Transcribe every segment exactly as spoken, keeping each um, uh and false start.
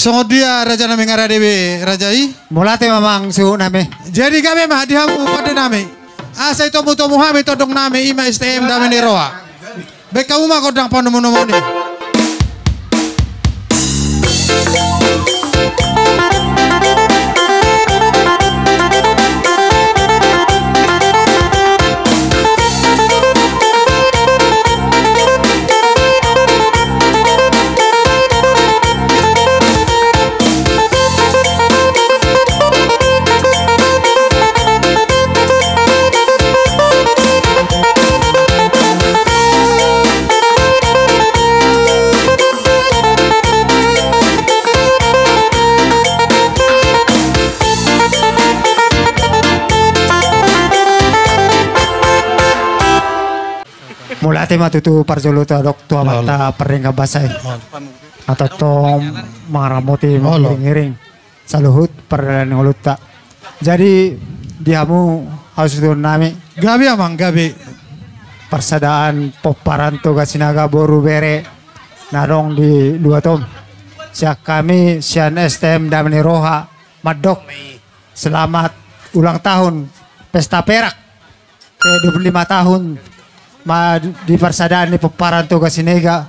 Songon dia raja nami, nga rade be raja i? Mauliate ma amang suhut nami. Jadi gabe ma di hamu pande nami. Asa i tomu-tomu hami tondong nami, ima S T M Dame ni Roha. Baen hamu ma gondang panomu-nomu i. Mauliate ma tutu parjolo tu adong tu amanta pardenggan basa i. Antong mangaramoti, mangiring-iring saluhut pardalanan ni ngolunta. Jadi di hamu hasuhuton nami. Gabe amang, gabe. Parsadaan pomparan Toga Sinaga boru bere na adong di luat on. Sian hami sian S T M Dame ni Roha mandok selamat ulang tahun pesta perak. Ke dua puluh lima tahun ma di parsadaan ni pomparan Toga Sinaga,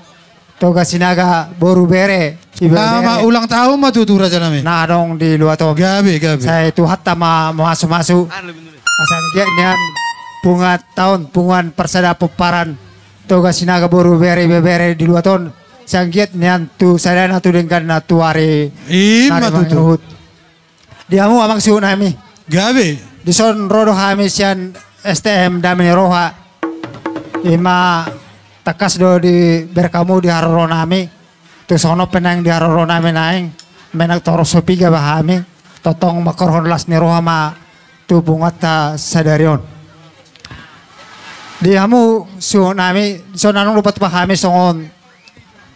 Toga Sinaga boru bere, ibebere. Selamat ulang tahun ma tutu raja nami. Na adong di luat on. Gabe, gabe. Sai Tuhanta ma mamasu-masu. Asa anggiat nian punguan taon, punguan parsadaan pomparan Toga Sinaga boru bere, ibebere di luat on. Sai anggiat nian tu sadana, tu dengganna tu ari. Ima tutu. Di hamu amang suhut nami. Gabe. Dison ro do hami sian S T M Dame ni Roha. Ima tangkas do dibereng hamu di haroro nami. Tung songon on pe naeng di haroro nami naeng. Manang torop so piga ba hami. Tongtong mangkorhon las ni roha ma tu punguanta sadari on. Di hamu suhut nami, dison annon lupa tupa hami songon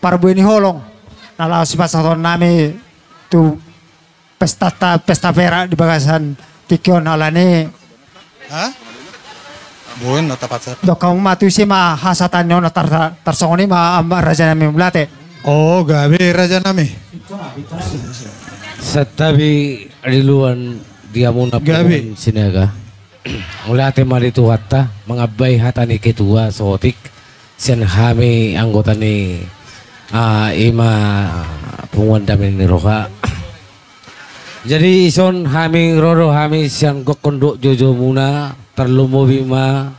parbue ni holong na laho sipasahaton nami tu pestanta, pesta perak di bagasan tingki on alani. Ha? Boen na tapacat. Dok hamu ma tu ise ma hasahatan ni on, tar, tarsongon i ma amang raja nami, mauliate. O gabe raja nami. Santabi riluan di hamuna punguan Sinaga. Mauliate ma di Tuhanta, mangambai hata ni ketua saotik. Sian hami anggota ni, ah, ima punguan Dame ni Roha. Jadi dison hami ro do hami sian gokhon dohot joujou muna, tarlumobi ma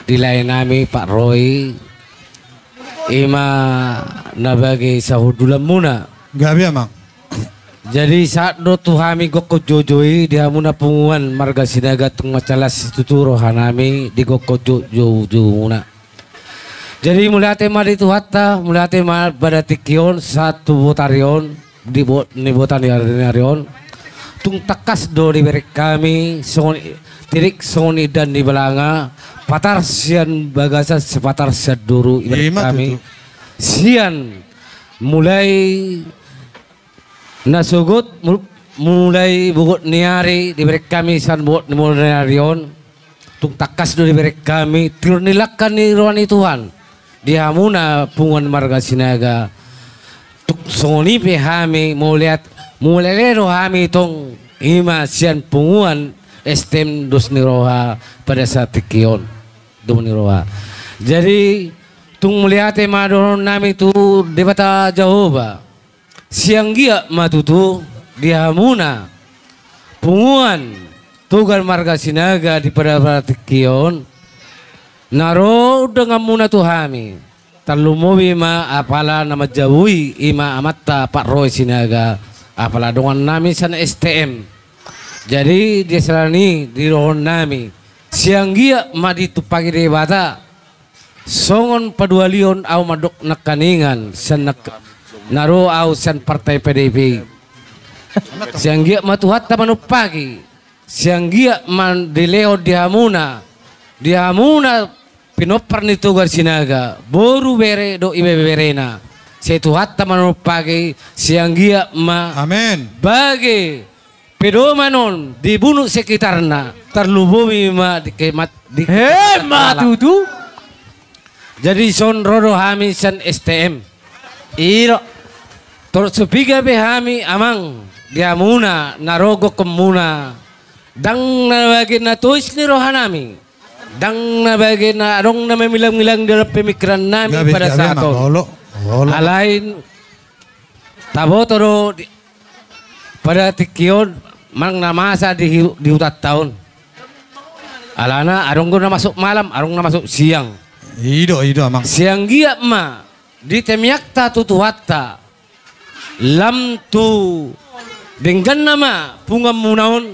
di lae nami Pak Roy, ima na bagai sahundulan muna. Gabe amang. Jadi sahat do tu hami gokhon joujou i, di hamuna punguan marga Sinaga tung mansai las situtu roha nami di gokhon jou, jou, joujou muna. Jadi mauliate ma di Tuhanta, mauliate ma pada tingki on sahat tu botari on, di bo, ni botari ni ari on. Tung tangkas do dibereng hami songon i, tirik songon i dan ni balanga, patar sian bagasan, sipatar sian duru, dibereng hami. Ima tutu. Sian mulai na sogot, mul, mulai bogot ni ari, dibereng hami sian bogot ni mulai ni ari on. Tung tangkas do dibereng hami tiur ni langka ni roha ni Tuhan di hamuna punguan marga Sinaga. Tung songon i pe hami mauliat, mauliate do hami tong, ima sian punguan S T M Dos ni Roha pada saat tingki on. Dos ni Roha. Jadi tung mauliate ma dohonon nami tu Debata Jahowa. Sai anggiat ma tutu di hamuna punguan Toga marga Sinaga di pada, pada tingki on na ro undanganmuna tu hami. Tarlumobi ma apala na manjabui, ima amanta Pak Roy Sinaga, apala dongan nami sian S T M. Jadi di siala ni i dohonon nami, sai anggiat ma ditumpahi Debata. Songon paduahalion ahu mandok nangkiningan sian nang, na ro ahu sian partai P D I P. Sai anggiat ma Tuhanta manumpahi, sai anggiat ma dilehon di hamuna, di hamuna pinompar ni Toga Sinaga, boru, bere dohot ibeberena. Sai Tuhanta manumpahi, sai anggiat ma, amen, bagai pedoman on di bunuk sekitarna, tarlumobi ma di kemat, di, he, ma tutu. Jadi dison ro do hami sian S T M. I do. Torus so piga pe hami amang di hamuna na ro gokhonmuna, ndang na bagen na tois ni rohanami, ndang na bagen na adong na mamilang-milang di dalam pemikirannami pada saat on. Alai taboto do pada tingki on manang na masa di hutanta on. Alana adong do na masuk malam, adong na masuk siang. I do, i do amang. Sian giat ma di tamiangta tu Tuhanta lam tu dengganna ma punguanmuna on.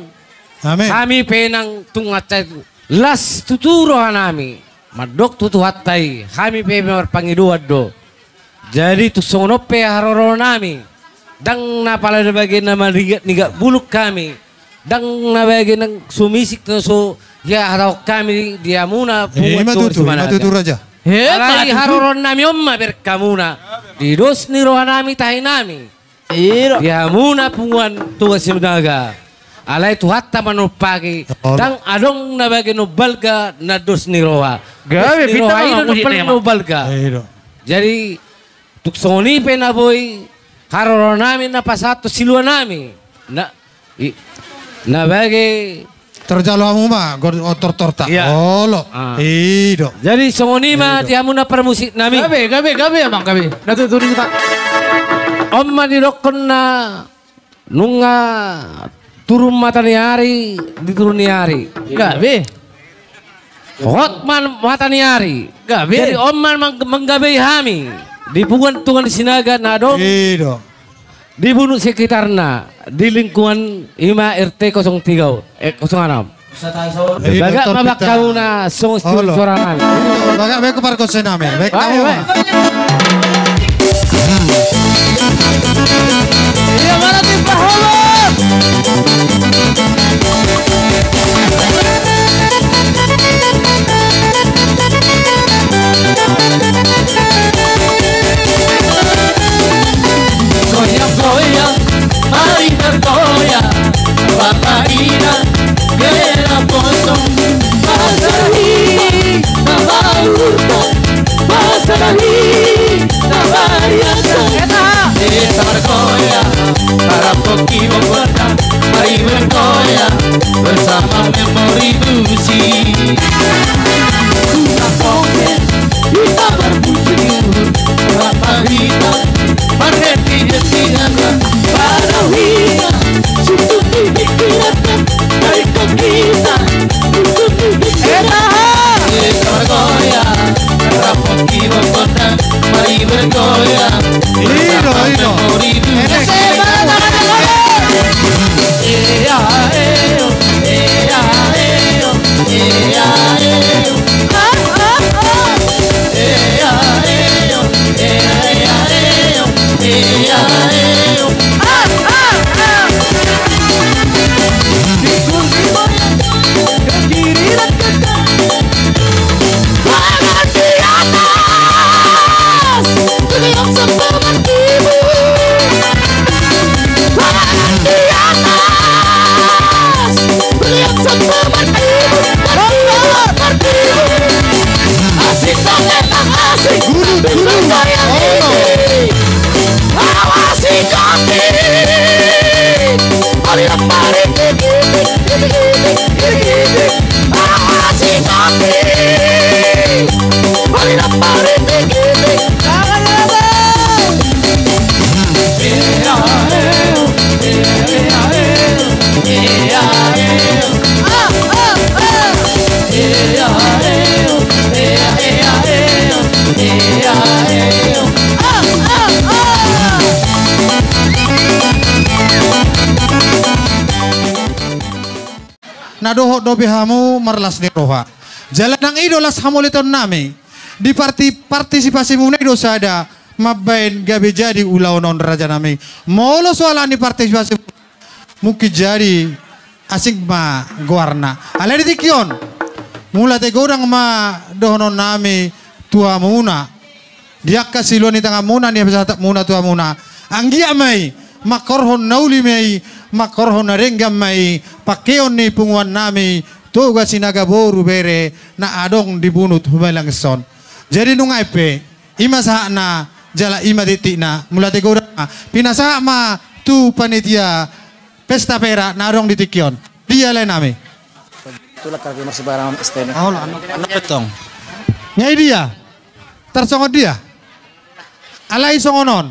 Hami pe nang tung mansai las tutu rohanami mandok tu Tuhanta i, hami pe marpangidoan do. Jadi tung songon on pe haroroanami, ndang na pala na bagen na manigat-nigat bulung hami, ndang na bagen na so misik na so ia hatahon hami di hamuna punguan Toga Sinaga. Alai haroroannami on ma bereng hamuna di dos ni rohanami tahinami. Di hamuna punguan Toga Sinaga. Alai Tuhanta manumpaki, ndang adong na bagen na balga na dos ni roha. Dos ni roha i do na balga. Jadi tung songon i pe na boi haroroanami na pasahat tu siluanami na bage. Tarjalo hamu ma tortorta. Olo. I do. Jadi songon i ma di hamuna parmusiknami. Gabe, gabe, gabe amang, gabe. Na tutu di huta. On ma didokkon na nunga turun mata ni ari di turun ni ari. Gabe. Hot ma mata ni ari. Gabe. Jadi on ma manggabei hami di punguan Toga Sinaga na adong di bunut sekitarna, di lingkungan i ma R T kosong tiga, eh, kosong enam. Bagak ma bangkauna songon suara nami. Bagak baen pargonsi nami. Baen hamu ma. Ia mana tim paholo. Goyang-goyang, mari bergoyang, Bapak Ina, bela kosong, pasar hi, na baurta, pasar hi, na bariasa. Kita bergoyang, para poki bergoyang, mari bergoyang, bersama memori musik. Guna kopi, kita bermusik, Bapak Ina, Marheti jati na parauhina, situtu di pikiranna, dari kau kita, situtu di pikiranna. Kita bergoyang, rapat di bokona, mari bergoyang. Ino, ino. Iya, iya, iya, iya, iya. Na dohot dope hamu marlas ni roha. Jala nang i do las hamauliatennami. Di parti-, partisipasimuna i do sada mambaen gabe jadi ulaon on rajanami. Molo so alani partisipasi mungkin jadi asing ma goarna. Alai di tingki on, mauliate godang ma dohononnami tu hamuna. Di angka siluan ni tanganmuna, ni hapasahatonmuna tu hamuna. Anggiat ma i, mangkorhon na uli ma i, mangkorhon na denggan ma i, pangkeon ni punguannami Toga Sinaga boru bere na adong di bunut Humaliang son. Jadi nunga i pe, i ma sahatna, jala i ma titikna, mauliate godang. Pinasahat ma tu panitia pesta pera na adong di tingki on. Dia lae nami? Tulak kami marsibarang S T M. Oh, anu. Anu petong. Nga i dia? Tarsongon dia? Alai songon on.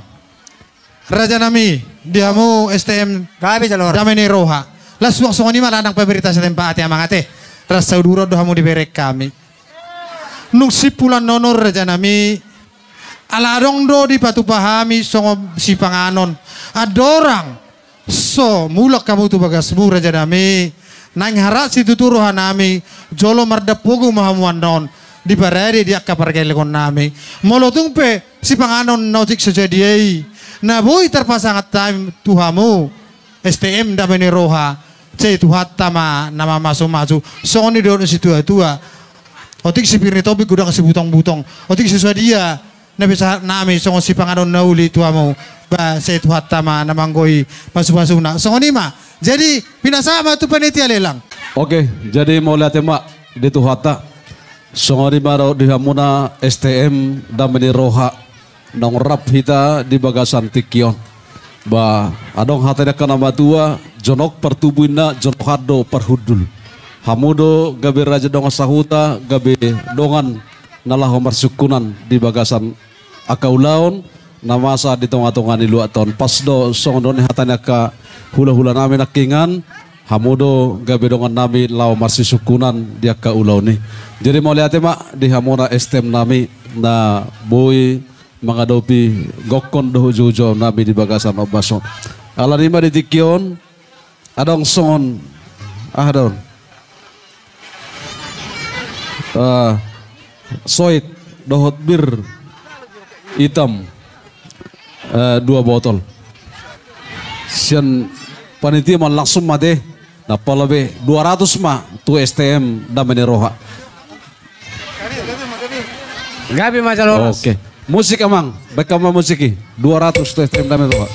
Raja nami, di hamu S T M. Gabe jalo. Dame ni roha. Las suang songon i ma, alang paberita setempat ate amang ate. Rasa uduran do hamu dibereng hami. Nung simpulan nono raja nami. Ala adong do dipatupa hami songon sipanganon. Andorang so mulak hamu tu bagasmu raja nami. Naeng harat situtu roha nami. Jolo mardampogu ma hamu annon. Diparade di angka pargellengon nami. Molo tung pe sipanganon na otik so jadi i. Na boi tarpasahat hami tu hamu. S T M dame ni roha. Sai Tuhanta ma na mamasumasu. Songon i do ni situatua. Otik sipir ni topik godang sibutong-butong. Otik si sadia na pinasahat nami songon sipanganon na uli tu hamu. Ba sai Tuhanta ma na manggohi masumasuna. Songon i ma. Jadi pinasahat ma tu panitia lelang. Oke, jadi mauliate ma di Tuhanta. Songon i ma dohot di hamuna S T M dame ni roha. Naung rap hita di bagasan tingki on. Ba adong hata ni angka na matua, jonok partubu inna, jonok an do parhundul. Hamu do gabe raja dongan sahuta, gabe dongan na laho marsungkunan di bagasan angka ulaon na masa di tonga-tonga ni luatta on. Pas do songon on hata ni angka hulahula nami nangkiningan, hamu do gabe dongan nami laho marsisungkunan di angka ulaon i. Jadi mauliate ma di hamuna S T M nami na boi mangadopi gokhon dohot joujon nami di bagasan ombas on. Alani i ma di tingki on adong songon aha do on. Eh, soit dohot bir itam, eh, dua botol. Sian panitia ma langsung ma ate. Na pala be dua ratus ma tu S T M dame ni roha. Gabe ma jalo las. Oke. Musik amang, baen ma musik i. Dua ratus tu S T M dame ni roha.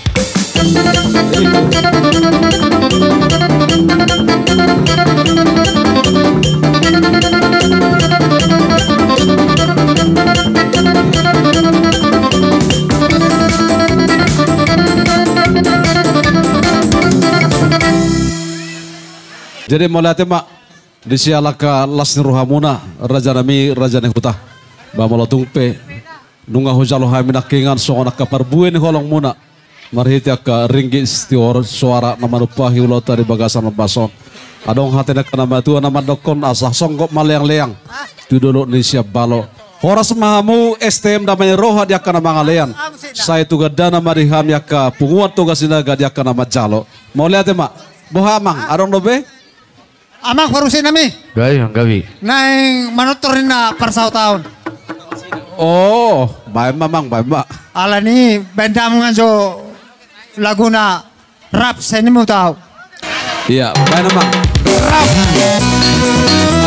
Jadi mauliate ma. Di siala angka las ni rohamuna, raja nami, raja ni huta. Ba molo tung pe nunga hujalo hami nangkiningan songon angka parbue ni holongmuna marhite angka ringgit sitio soara na manumpahi ulaonta di bagasan ombas on. Adong hata ni angka na matua na mandokkon asa songgop ma leang-leang tu dolok ni sian balo. Horas ma hamu S T M dame ni roha di angka na mangalean. Sai tu gandana ma di hami angka punguan Toga Sinaga di angka na manjalo. Mauliate ma. Boha amang, adong dope? Amang parhusip nami. Gabe, amang, gabe. Naeng manortor ninna parsaotaon. Oh, baen ma amang, baen ma. Alani i baen damang jo laguna rap seni mutau. Iya, baen amang. Rap.